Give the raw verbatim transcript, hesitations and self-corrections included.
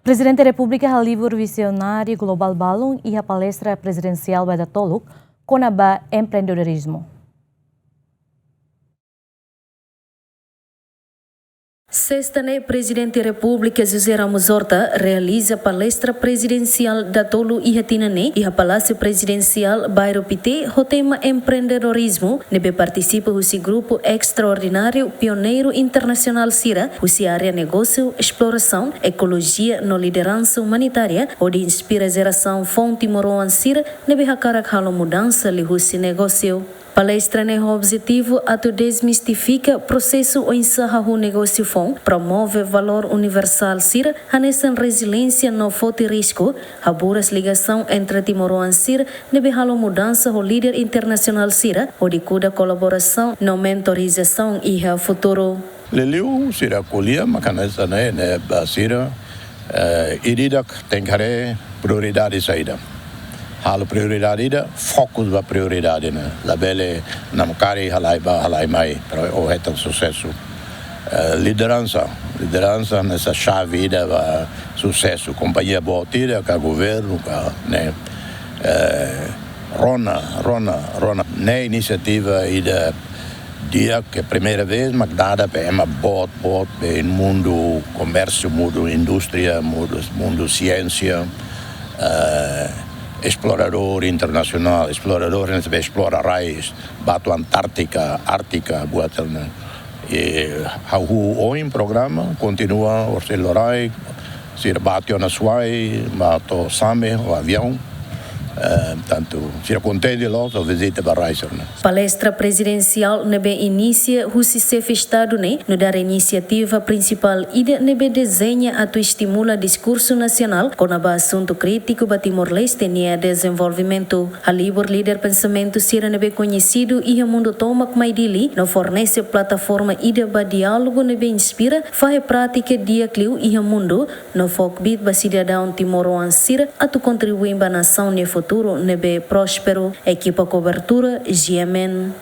Prezidente Repúblika halibur vizionáriu globál balun iha palestra prezidensiál ba datoluk kona-ba empreendedorizmu. Sesta ne'e, Prezidente Repúblika José Ramos Horta realiza palestra prezidensiál datoluk iha tinan ne'e iha Palásiu Prezidensiál, Bairru Pité, ho tema empreendedorizmu, ne'ebé partisipa husi grupu estraordináriu pioneiru internasionál sira husi área negósiu, esplorasaun, ekolojia no lideransa umanitária, hodi inspira jerasaun foun timoroan sira ne'ebé hakarak halo mudansa liuhusi negósiu. Palestra ne'e ho objetivu atu desmistifika prosesu oinsá hahú negósiu foun, promove valór universál sira, hanesan reziliénsia no foti risku, haburas ligasaun entre timoroan sira ne'ebé halo mudansa ho líder internasionál sira, hodi kuda kolaborasaun no mentorizasaun iha futuru. Liuliu sira ko'alia mak hanesan ne'e, ne'e ba sira, eh, ida-idak tenke haree prioridade saida. Halo prioridade ida, fokus ba prioridade ne'e. Labele namkari halai bá, halai mai, para ó hetan susesu. Eh, lideransa, lideransa hanesan xave ida ba susesu. Kompañia boot ida, ka governu, ka ne'e, eh, rona, rona, rona. Ne'e inisiativa ida di'ak, ke primeira vez mak dada ba ema boot, boot, ba iha mundu komérsiu, mundu indústria, mundu, mundu siénsia, eh, esploradór internasionál, esploradór ne'ebé esplora rai, bá to'o Antártika, Ártika, buat ne'e. I hahú ohin programa, kontinua horisehik loraik, sira bá tiha ona Suai, bá to'o Same ho aviaun. Eh, tantu, sira kontente loos ho vizita ba rai sira-ne'e. Palestra prezidensiál ne'ebé inisia husi Xefe Estadu ne'e nu'udar inisiativa prinsipál ida ne'ebé dezeña atu estimula diskursu nasionál kona-ba asuntu krítiku ba Timor-Leste nia dezenvolvimentu. Halibur líder pensamentu sira ne'ebé koñesidu iha mundu tomak mai Dili no fornese plataforma ida ba diálogu ne'ebé inspira fahe prátika di'ak liu iha mundu, no fó kbiit ba sidadaun timoroan sira atu kontribui ba nasaun nia futuru ne'ebé prósperu. Ekipa kobertura, G M N.